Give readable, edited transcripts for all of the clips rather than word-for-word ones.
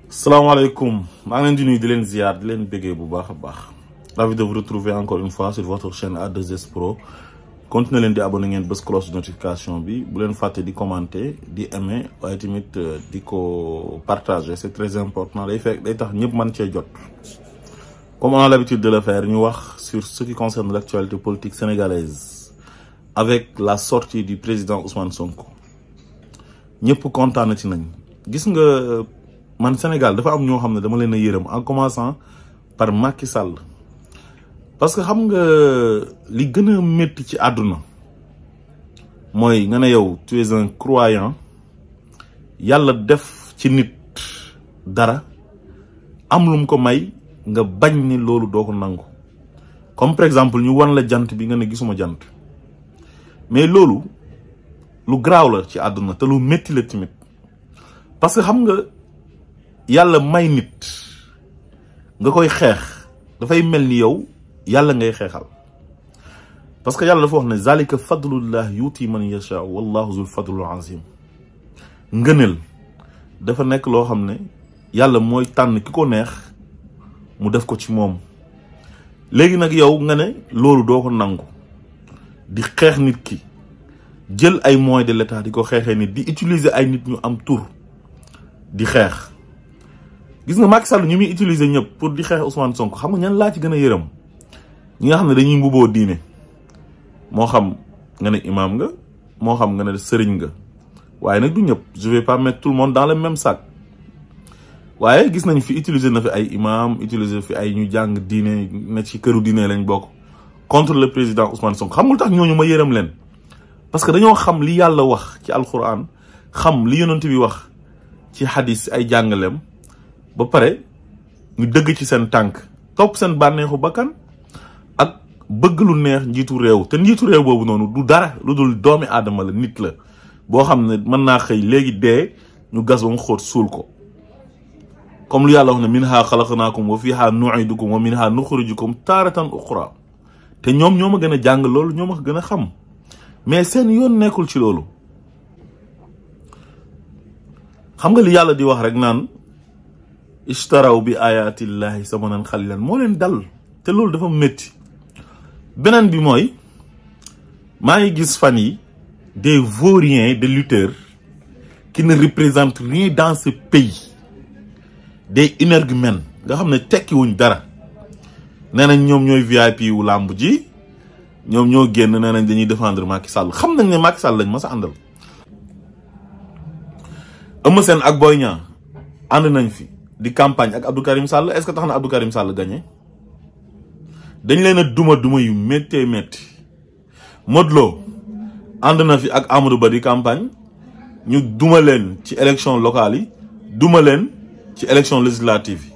Salam alaikum, je ziar, ravi de vous retrouver encore une fois sur votre chaîne A2S Pro. Continuez à abonner à la cloche de notification, vous faites di commenter, di aimer, di partager, c'est très important. Comme on a l'habitude de le faire, nous allons sur ce qui concerne l'actualité politique sénégalaise avec la sortie du président Ousmane Sonko. Nous sommes contents de vous. Gis nga man Sénégal dafa am ñoo xamne dama leena yërem en commençant par Macky Sall parce que xam nga li gëna metti ci aduna moy nga ne yow tu es un croyant yalla def ci nit dara am lum ko may nga bañ ni lolu doko nangu comme par exemple ñu won la jant bi nga ne gisuma jant mais lolu lu graw la ci aduna te lu metti la timit parce que xam nga yalla may nit nga koy xex da fay melni yow yalla ngay xexal parce que yalla dafa wax ne zalika fadlullah yuti man yasha wallahu zul fadlul azim ngeenel dafa nek lo xamne yalla moy tan kiko neex mu def ko ci mom legui nak yow nga ne lolu doko nangu di xex nit ki jël ay moyens de l'état di ko xexé nit di utiliser ay nit ñu am tour di xex gis nga Macky Sall ñu mi utiliser ñep pour di xex Ousmane Sonko xam nga ñan la ci gëna yërem ñi nga xam ne dañuy mbubo diiné mo xam nga ne imam nga mo xam nga ne serigne nga waye nak du ñep je vais pas mettre tout le monde dans le même sac waye gis nañ fi utiliser na fi ay imam utiliser fi ay ñu jang diiné ne ci këru diiné lañ bok contre le président Ousmane Sonko xam nga tax ñoñu ma yërem leen parce que dañoo xam li Yalla wax ci alcorane xam li yonent bi wax ci hadith ay jangalem ba pare ñu dëgg ci seen tànk topp seen bànneexu bakkan ak bëgg lu neex njiitu réew te njiitu réew boobu noonu du dara lu dul doomi aadama la nit la boo xam ne mën naa xëy léegi dee ñu gas ba mu xóot suul ko comme lu yàlla wax ne minha xalaqnaakum wa fiha nu'idukum wa minha nuxrijukum taaratan uxra te ñoom ñoo ma gën a jàng loolu ñoo ma ko gën a xam mais seen yoon nekkul ci loolu xam nga li yàlla di wax rek naan ishtaraw bi ayatillahi samanan khalilan mo len dal te lolou dafa metti benen bi moy ma ngi gis fan yi des vauriens de lutteurs qui ne représentent rien dans ce pays des énergumènes nga xamne tekki wuñ dara nenañ ñom ñoy VIP wu lamb ji ñom ñoo genn nenañ dañuy défendre Macky Sall xam nañ ne Macky Sall lañ ma sa andal eumeu sen ak Boy Niang and nañ fi di campagne ak Abdou Karim Sall est-ce que taxna Abdou Karim Sall gagné dañ leena duma yu metti modlo and na fi ak Amadou Ba di campagne ñu duma len ci élection locale yi duma len ci élection législative yi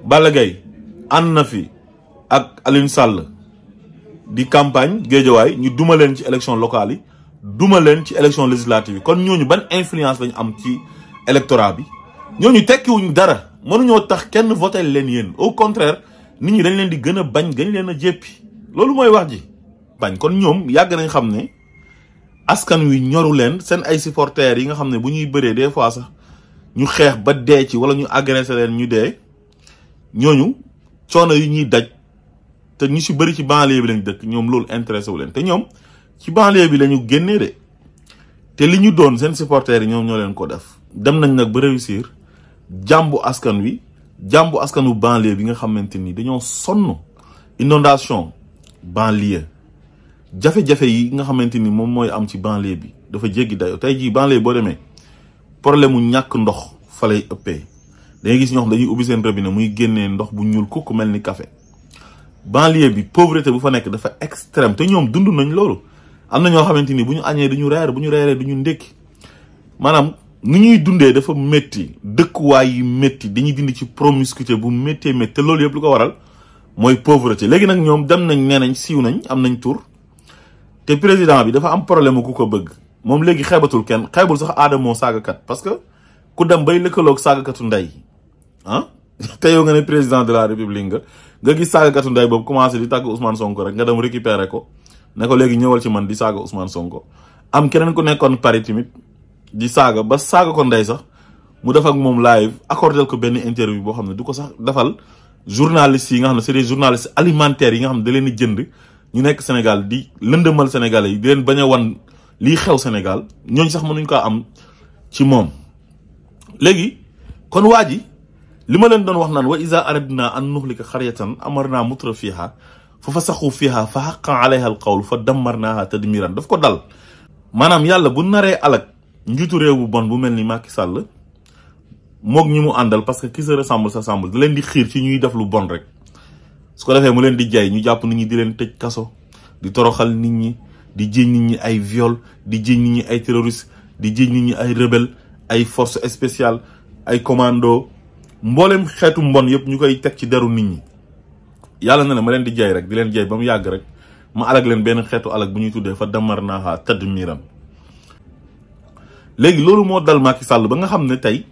Balla Gaye and na fi ak Aliou Sall di campagne Guédiawaye ñu duma len ci élection locale yi duma len ci élection législative yi kon ñooñu ban influence lañ am ci électorat bi ñooñu tekki wuñ dara mënuñoo tax kenn voter leen yéen au contraire nit ñi dañ leen di gën a bañ gañ leen a jéppi loolu mooy wax ji bañ kon ñoom yàgg nañ xam ne askan wi ñoru leen seen ay supporters yi nga xam ne bu ñuy bëree des fois sax ñu xeex ba dee ci wala ñu agressé leen ñu dee ñooñu coono yu ñuy daj te ñu si bëri ci banlieue bi lañ dëkk ñoom loolu intéressé wu leen te ñoom ci banlieue bi la ñu génnee de te li ñu doon seen supporters yi ñoom ñoo leen ko def dem nañ nag ba réussir jambu askan wi jambu askanu banlieue bi nga xamanteni dañoo sonn inondation banlieue jafe-jafe yi nga xamanteni mom moy am ci banlieue bi dafa jéggi dayo tay ji banlieue bo démé problème mu ñak ndox fa lay ëppé da ngay gis ñoo xam dañuy ubbi seen robinet muy génné ndox bu ñuul kukk melni café banlieue bi pauvreté bu fa nek dafa extrême te ñoom dund nañ loolu am na ñoo xamanteni bu ñu añee duñu reer bu ñu reeree duñu ndékki manam ni ñuy dundé dafa metti dëkkuwaay yi metti dañuy dindi ci promiscuité bu metti te loolu yëpp lu ko waral mooy pauvreté léegi nag ñoom dem nañ nenañ siiw nañ am nañ tour te président bi dafa am problème ku ko bëgg moom léegi xeebatul kenn xeebul sax aadamoo saagakat parce que ku dem bay lëkkaloog saagakatu ndey ah te yow nga ne président de la république nga gis saagakatu ndey boobu commencé di tàgg Ousmane Sonko rek nga dem récupérer ko ne ko léegi ñëwal ci man di saaga Ousmane Sonko am keneen ku nekkoon Paris tamit di saaga ba saaga ko ndey sax mu def ak moom live accordel ko benn interview boo xam ne du ko sax defal journalistes yi nga xam ne c'est des journalistes alimentaires yi nga xam ne da leen di jënd ñu nekk Sénégal di lëndëmal Sénégalais yi di leen bañ a wan lii xew Sénégal ñooñu sax mënuñ ko am ci moom. léegi kon waa ji li ma leen doon wax naan wa iza aradna an nuhlika qaryatan amarna mutra fiha fa fasaxu fiha fa xaqa alayha al qawl fa dammarnaha tadmiran daf ko dal. maanaam yàlla bu naree alak njiitu réew bu bon bu mel ni Macky Sall moog ñi mu àndal parce que qui se ressemble s'assemble da leen di xiir ci ñuy def lu bon rek su ko defee mu leen di jay ñu jàpp nit ñi di leen tëj kaso di toroxal nit ñi di jiiñ nit ñi ay viol di jiiñ nit ñi ay terroriste di jiiñ nit ñi ay rebelle ay force spéciale ay commando mboolem xeetu mbon yëpp ñu koy teg ci deru nit ñi. yàlla na ne ma leen di jay rek di leen jay ba mu yàgg rek ma alag leen benn xeetu alag bu ñuy tuddee fa damarnaha tadmiran. léegi loolu moo dal Macky Sall ba nga xam ne tey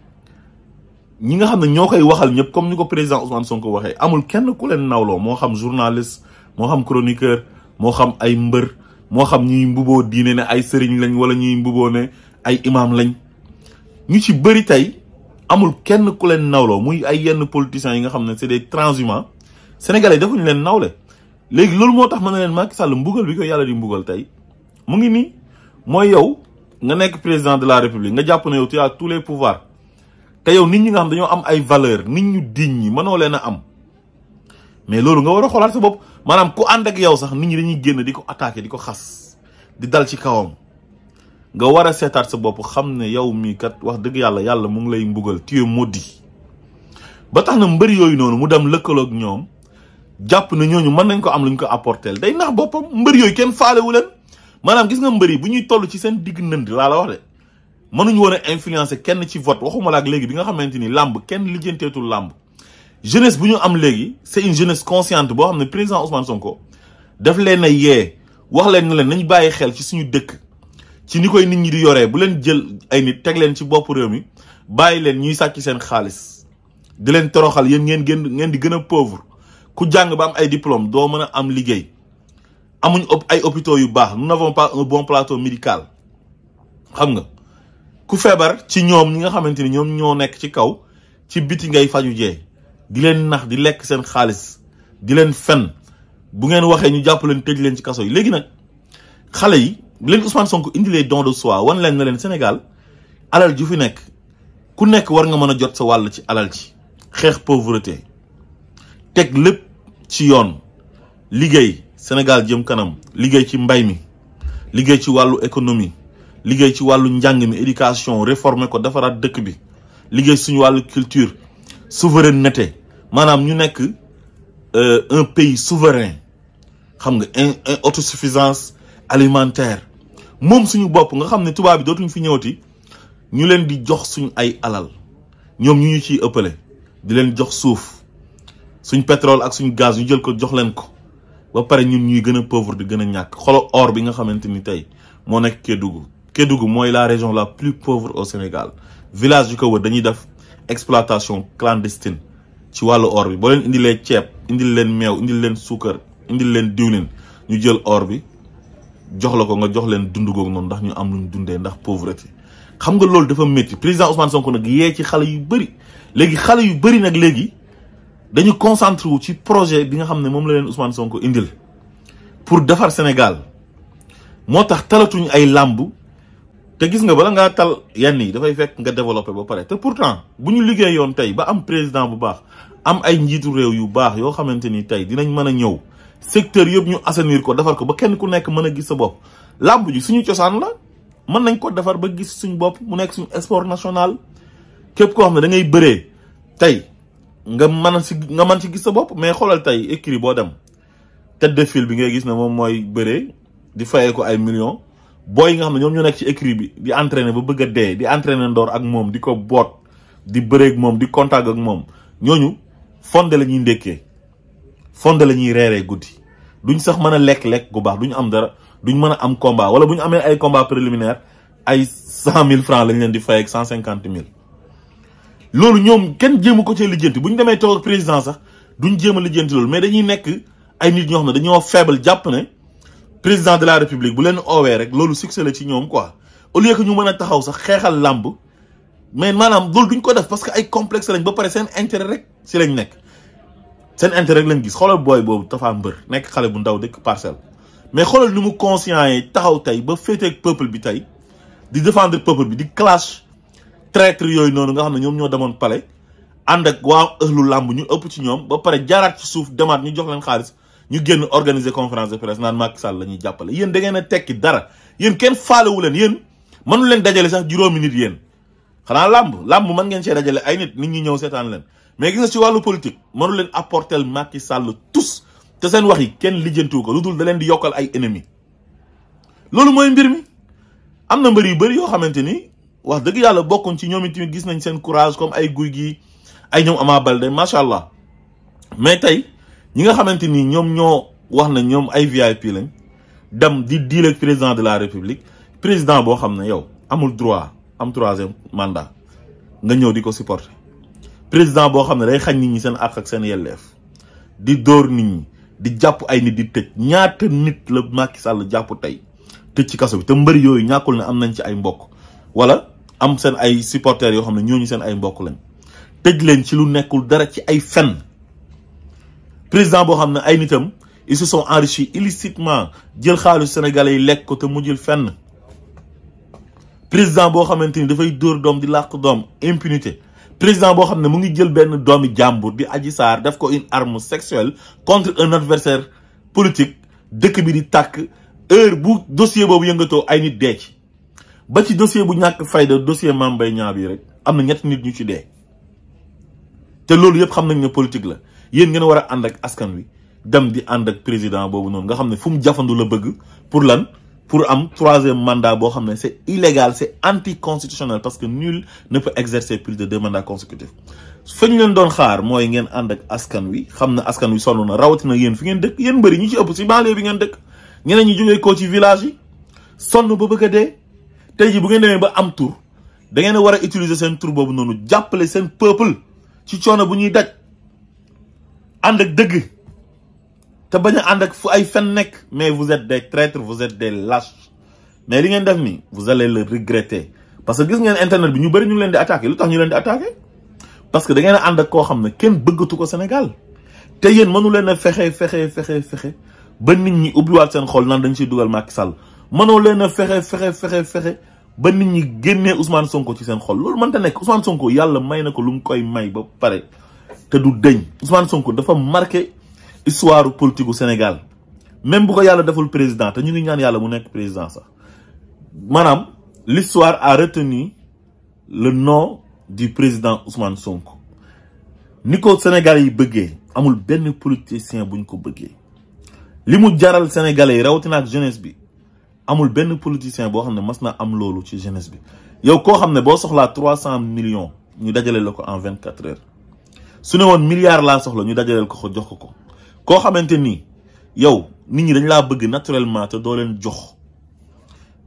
ñi nga xam ne ñoo koy waxal ñëpp comme ni ko président Ousmane Sonko waxee amul kenn ku leen nawloo moo xam journaliste moo xam chroniqueur moo xam ay mbër moo xam ñuy mbuboo diine ne ay sëriñ lañ wala ñuy mbuboo ne ay imam lañ ñu ci bëri tey amul kenn ku leen nawloo muy ay yenn politiciens yi nga xam ne c'est des transhumants sénégalais defuñu leen nawle. léegi loolu moo tax ma ne leen Macky Sall mbugal bi ko yàlla di mbugal tey mu ngi nii mooy yow nga nekk président de la république nga jàpp ne yow tu as tous les pouvoirs te yow nit ñi nga xam dañoo am ay valeur nit ñu digne ñi mënoo leen a am mais loolu nga war a xoolaat sa bopp. maanaam ku ànd ak yow sax nit ñi dañuy génn di ko attaquer di ko xas di dal ci kawam nga war a seetaat sa bopp xam ne yow mii kat wax dëgg yàlla mu ngi lay mbugal tu es maudit. ba tax na mbër yooyu noonu mu dem lëkkaloog ñoom jàpp na ñooñu mën nañ ko am lu ñu ko apporter day nax boppam. mbër yooyu kenn faalewu leen maanaam gis nga mbër yi bu ñuy toll ci seen digg nënd laa la wax de mënuñu woon a influencer kenn ci vote waxuma la ak léegi bi nga xamante ni làmb kenn lijjanteetul làmb. jeunesse bu ñu am léegi c'est une jeunesse consciente boo xam ne président Ousmane Sonko daf leen a yee wax leen ne leen nañ bàyyi xel ci suñu dëkk ci ni koy nit ñi di yoree bu leen jël ay nit teg leen ci bopp réew mi bàyyi leen ñuy sàcc seen xaalis di leen toroxal yéen ngeen di gën a pauvre ku jàng ba am ay diplôme doo mën a am liggéey amuñ ay hôpitaux yu baax nous n'avons pas un bon plateau médical. xam nga ku feebar ci ñoom ñi nga xamante ni ñoom ñoo nekk ci kaw ci biti ngay faju jee di leen nax di lekk seen xaalis di leen fen bu ngeen waxee ñu jàpp leen tëj leen ci kaso yi. léegi nag xale yi leen Ousmane Sonko indi les dons de soi wan leen na leen Sénégal alal ju fi nekk ku nekk war nga mën a jot sa wàll ci alal ci xeex pauvreté teg lépp ci yoon liggéey Sénégal jëm kanam liggéey ci mbay mi liggéey ci wàllu économie liggéey ci wàllu njàng mi éducation réformer ko defaraat dëkk bi liggéey suñu wàllu culture souveraineté maanaam ñu nekk un pays souverain xam nga autosuffisance alimentaire moom suñu bopp nga xam ne tubaab bi dootuñ fi ñëwati ñu leen di jox suñu ay alal ñoom ñu ciy ëppale di leen jox suuf suñ pétrole ak suñu gaz ñu jël ko jox leen ko ba pare ñun ñuy gën a pauvre di gën a ñàkk. xolo or bi nga xamante ni tey moo nekk Kédougou mooy la région la plus pauvre au Sénégal village yu ko wër dañuy def exploitation clandestine ci wàllu or bi boo leen indilee ceeb indil leen meew indil leen suukar indil leen diwlin ñu jël or bi jox la ko nga jox leen dund googu noonu ndax ñu am luñ dundee ndax pauvreté. xam nga loolu dafa métti président Ousmane Sonko nag yee ci xale yu bëri léegi xale yu bëri nag léegi dañu concentré wu ci projet bi nga xam ne moom la leen Ousmane Sonko indil pour defar Sénégal moo tax talatuñ ay làmb te gis nga bala ngaa tal yenn yi dafay fekk nga développé ba pare te pourtant bu ñu liggéeyoon tey ba am président bu baax am ay njiitu réew yu baax yoo xamante ni tey dinañ mën a ñëw secteur yëpp ñu assainir ko defar ko ba kenn ku nekk mën a gis sa bopp. làmb ji suñu cosaan la mën nañ ko defar ba gis suñu bopp mu nekk suñu sport national képp koo xam ne da ngay bëree tey nga mën ci gis sa bopp. mais xoolal tey écrit boo dem tête de file bi ngay gis ne moom mooy bëree di fayee ko ay millions booy yi nga xam ne ñoom ñoo nekk ci écrit bi di entraîner ba bëgg a dee di entraîner ndoor ak moom di ko boot di bëreeg moom di contact ak moom ñooñu fonde la ñuy ndékkee fonde la ñuy reeree guddi duñ sax mën a lekk gu baax duñ am dara duñ mën a am combat wala bu ñu amee ay combat préliminaire ay 100 000 francs lañ leen di fay ak 150 000. loolu ñoom kenn jéemu ko cee lijjanti bu ñu demee toog ak président sax duñ jéem a lijjanti loolu mais dañuy nekk ay nit ñoo xam ne dañoo faible jàpp ne président de la république bu leen oowee rek loolu succès la ci ñoom quoi au lieu que ñu mën a taxaw sax xeexal làmb mais maanaam loolu duñ ko def parce que ay complexe lañ ba pare seen intérêt rek si lañ nekk seen intérêt rek lañ gis xoolal booy boobu Tafa Mbër nekk xale bu ndaw dëkk Parcelles mais xoolal ni mu conscient yi taxaw tey ba féeteeg peuple bi tey di défendre peuple bi di clash traître yooyu noonu nga xam ne ñoom ñoo demoon palais ànd ak waa ëhlu làmb ñu ëpp ci ñoom ba pare jaaraat ci suuf demaat ñu jox leen xaalis ñu génn organiser conférence de presse naan Macky Sall la ñuy jàppale yéen da ngeen a tekki dara yéen kenn faalewu leen yéen mënu leen dajale sax juróomi nit yéen xanaa làmb mën ngeen see dajale ay nit ñi ñëw seetaan leen mais gis nga ci wàllu politique mënu leen apporter Macky Sall tous te seen wax yi kenn lijjantiwu ko lu dul da leen di yokkal ay ennemis loolu mooy mbir mi am na mbër yu bëri yoo xamante ni wax dëgg yàlla bokkuñ ci ñoom itamit gis nañ seen courage comme ay guy gi ay ñoom Ama Baldé macha allah mais tey ñi nga xamante ni ñoom ñoo wax na ñoom ay VIP lañ dem di diil ak président de la république président boo xam ne yow amul droit am 3e mandat nga ñëw di ko supporter président boo xam ne day xañ nit ñi seen àq ak seen yelleef di dóor nit ñi di jàpp ay nit di tëj ñaata nit la Macky Sall jàpp tey tëj ci kaso bi te mbëri yooyu ñàkkul ne am nañ ci ay mbokk wala am seen ay supporters yoo xam ne ñooñu seen ay mbokk lañ tëj leen ci lu nekkul dara ci ay fen président boo xam ne ay nitam ils se sont enrichis illicitement jël xaalis sénégalais yi lekk ko te mu jël fenn président boo xamante ni dafay dóor doom di làq doom impunité président boo xam ne mu ngi jël benn doomi jàmbur di Adji Sarr def ko une arme sexuelle contre un adversaire politique dëkk bi di tàkk heure bu dossier boobu yëngatoo ay nit dee ci ba ci dossier bu ñàkk fayda dossier Mame Mbaye Niang bi rek am na ñetti nit ñu ci dee te loolu yëpp xam nañ ne politique la yéen ngeen war a ànd ak askan wi dem di ànd ak président boobu noonu nga xam ne fu mu jafandu la bëgg pour lan pour am 3e mandat boo xam ne c'est illégal c'est anticonstitutionnel parce que nul ne peut exercer plus de 2 mandats consécutifs fa ñu leen doon xaar mooy ngeen ànd ak askan wi xam ne askan wi sonn na rawatina yéen fi ngeen dëkk yéen bëri ñi ci ëpp si banlieue bi ngeen dëkk ñeneen ñi jógee ko ci village yi sonn ba bëgg a dee tey ji bu ngeen demee ba am tur da ngeen a war a utiliser seen tur boobu noonu jàppale seen peuple ci coono bu ñuy daj ànd ak dëgg te bañ a ànd ak fu ay fen nekk mais vous êtes des traîtres vous êtes des lâches mais li ngeen def nii vous allez le regretter parce que gis ngeen internet bi ñu bëri ñu ngi leen di attaquer lu tax ñu leen di attaquer parce que da ngeen a ànd ak koo xam ne kenn bëggatu ko Sénégal te yéen mënu leen a fexe ba nit ñi ubbiwaat seen xol naan dañ ciy dugal Macky Sall mënoo leen a fexe ba nit ñi génnee Ousmane Sonko ci seen xol loolu mënta nekk Ousmane Sonko yàlla may na ko lu mu koy may ba pare te du dëñ Ousmane Sonko dafa marqué histoire politique u Sénégal même bu ko yàlla deful président te ñu ngi ñaan yàlla mu nekk président sax maanaam l'histoire a retenu le nom du président Ousmane Sonko ni ko Sénégalais yi bëggee amul benn politicien buñ ko bëggee li mu jaral Sénégalais yi rawatina ak jeunesse bi amul benn politicien boo xam ne mas na am loolu ci jeunesse bi yow koo xam ne boo soxlaa 300 millions ñu dajale la ko en 24 heures su ne woon milliard laa soxla ñu dajaleel ko jox ko koo xamante ni yow nit ñi dañ laa bëgg naturellement te doo leen jox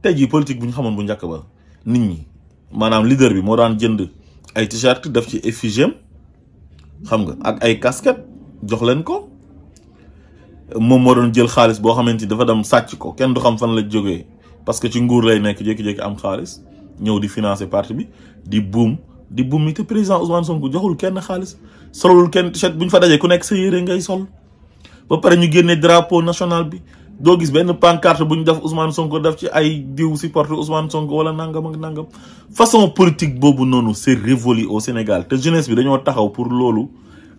tey jii politique bu ñu xamoon bu njëkk ba nit ñi maanaam leader bi moo daan jënd ay t-shirt def ci effigie xam nga ak ay casquette jox leen ko moom moo doon jël xaalis boo xamante ni dafa dem sàcc ko kenn du xam fan la jógee parce que ci nguur lay nekk jékki-jékki am xaalis ñëw di financer parti bi di buum mi te président Ousmane Sonko joxul kenn xaalis solul kenn t-shirt bu ñu fa dajee ku nekk sa yére ngay sol ba pare ñu génnee drapeau national bi doo gis benn pancarte bu ñu def Ousmane Sonko def ci ay diw supporter Ousmane Sonko wala nangam ak nangam façon politique boobu noonu c'est révolu au Sénégal te jeunesse bi dañoo taxaw pour loolu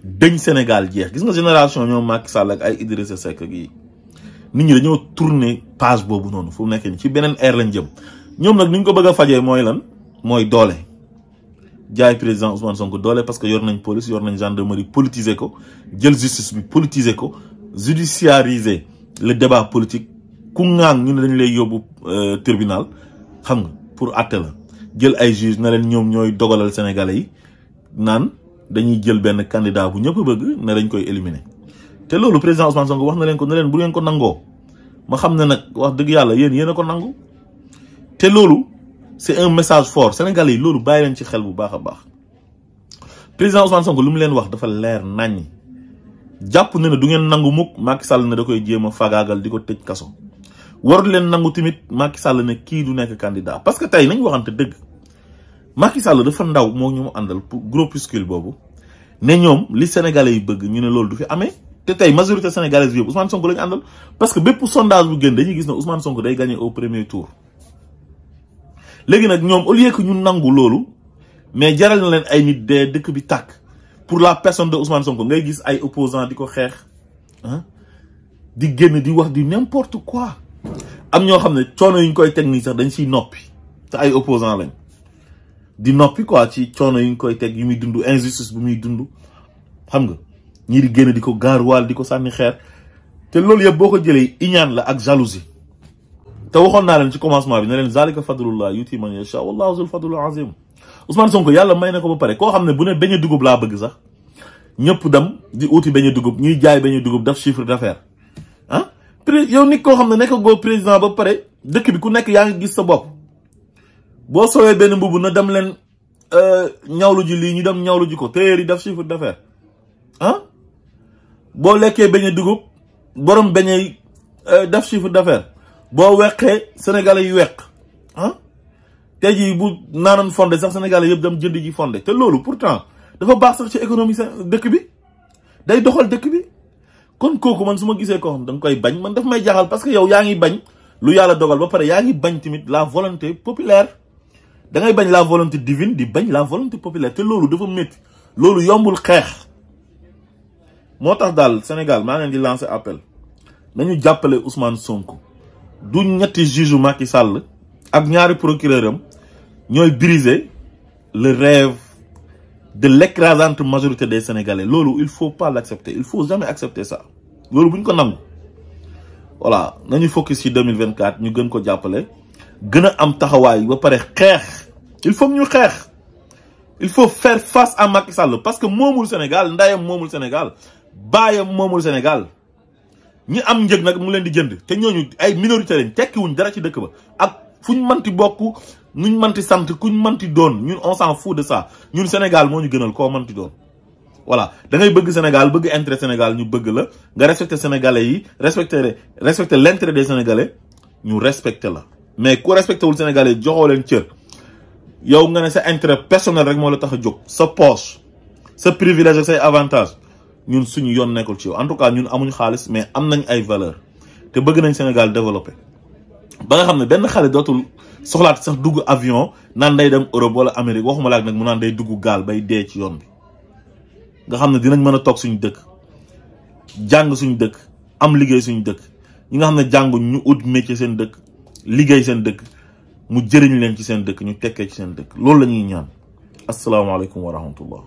dëñ Sénégal jeex gis nga génération ñoom Macky Sall ak ay Idrissa Seck gi nit ñi dañoo tourner page boobu noonu fu mu nekk nii ci beneen ère lañ jëm ñoom nag ni ñu ko bëgg a fajee mooy lan mooy doole jaay président Ousmane Sonko doole parce que yor nañ police yor nañ gendarmerie politiser ko jël justice bi politiser ko judiciariser le débat politique ku ŋaang ñu ne dañ lay yóbbu tribunal xam nga pour àtte la jël ay juge na leen ñoom ñooy dogalal sénégalais yi naan dañuy jël benn candidat bu ñëpp bëgg ne dañ koy éliminer te loolu président Ousmane Sonko wax na leen ko ne leen bu ngeen ko nangoo ma xam ne nag wax dëgg yàlla yéen a ko nangu te loolu c'est un message fort sénégalais yi loolu bàyyi leen ci xel bu baax a baax président Ousmane Sonko lu mu leen wax dafa leer naññ jàpp na ne du ngeen nangu mukk Macky Sall ne da koy jéem a fagaagal di ko tëj kaso waru leen nangu tamit Macky Sall ne kii du nekk candidat parce que tey nañ waxante dëgg Macky Sall dafa ndaw moo ñu mu àndal pour groupuscule boobu ne ñoom li sénégalais yi bëgg ñu ne loolu du fi amee te tey majorité sénégalaise bi yëpp Ousmane Sonko la ñu àndal parce que bépp sondage bu génn dañuy gis ne Ousmane Sonko day gagné au premier tour. léegi nag ñoom au lieu que ñu nangu loolu mais jaral na leen ay nit dee dëkk bi tàkk pour la personne de Ousmane Sonko ngay gis ay opposants di ko xeex di génn di wax di n'importe quoi am ñoo xam ne coono yi ñu koy teg nii sax dañ siy noppi te ay opposants lañ di noppi quoi ci coono yi ñu koy teg yu muy dund injustice bu muy dund xam nga ñii di génn di ko gaaruwaal di ko sànni xeer te loolu yëpp boo ko jëlee iñaan la ak jalousie. te waxoon naa leen ci commencement bi ne leen zalika fadlullah yuti man yasha wallahu zul fadlul azim. Ousmane Sonko yàlla may na ko ba pare koo xam ne bu ne beñe dugub laa bëgg sax ñëpp dem di uti beñe dugub ñuy jaay beñe dugub def chiffre d'affaires yow nit koo xam ne nekk goo président ba pare dëkk bi ku nekk yaa ngi gis sa bopp boo sowee benn mbubu na dem leen ñawlu ji lii ñu dem ñawlu ji ko téyeer yi def chiffre d'affaires boo lekkee beñe dugub borom beñe def chiffre d'affaires boo weqee sénégalais yu weq tey jii bu naanoon fondé sax sénégalais yëpp dem jënd ji fondé te loolu pourtant dafa baax sax ci économie dëkk bi day doxal dëkk bi kon kooku man su ma gisee koo xam da nga koy bañ man daf may jaaxal parce que yow yaa ngi bañ lu yàlla dogal ba pare yaa ngi bañ tamit la volonté populaire da ngay bañ la volonté divine di bañ la volonté populaire te loolu dafa métti loolu yombul xeex moo tax daal Sénégal maa ngi leen di lancer appel nañu jàppale Ousmane Sonko du ñetti juge Macky Sall ak ñaari procureur am ñooy briser le rêve de l'écrasante majorité des Sénégalais loolu il faut pas l'accepter il faut jamais accepter ça loolu buñ ko nangu voilà nañu focus ci 2024 ñu gën ko jàppale gën a am taxawaay ba pare xeex il faut ñu xeex il faut faire face à Macky Sall parce que moomul Sénégal ndayam moomul Sénégal baayam moomul Sénégal ñi am njëg nag mu leen di jënd te ñooñu ay minorité lañ tekkiwuñ dara ci dëkk ba ak fuñ manti bokk nuñ manti sant kuñ manti doon ñun on s'en fout de ça ñun Sénégal moo ñu gënal koo manti doon voilà da ngay bëgg Sénégal bëgg intérêt Sénégal ñu bëgg la nga respecter Sénégalais yi respecter l'intérêt des Sénégalais ñu respecter la mais ku respecté wul Sénégalais joxoo leen cër yow nga ne sa intérêt personnel rek moo la tax a jóg sa poche sa privilège ak say avantage ñun suñu yoon nekkul ci yow en tout cas ñun amuñ xaalis mais am nañ ay valeur te bëgg nañ Sénégal développé ba nga xam ne benn xale dootul soxlaat sax dugg avion naan day dem Europe wala Amérique waxuma laak nag mu naan day dugg gaal bay dee ci yoon bi nga xam ne dinañ mën a toog suñu dëkk jàng suñu dëkk am liggéey suñu dëkk ñi nga xam ne jànguñ ñu ut métier seen dëkk liggéey seen dëkk mu jëriñ leen ci seen dëkk ñu tekkee ci seen dëkk loolu la ñuy ñaan asalaamaaleykum wa rahmatullah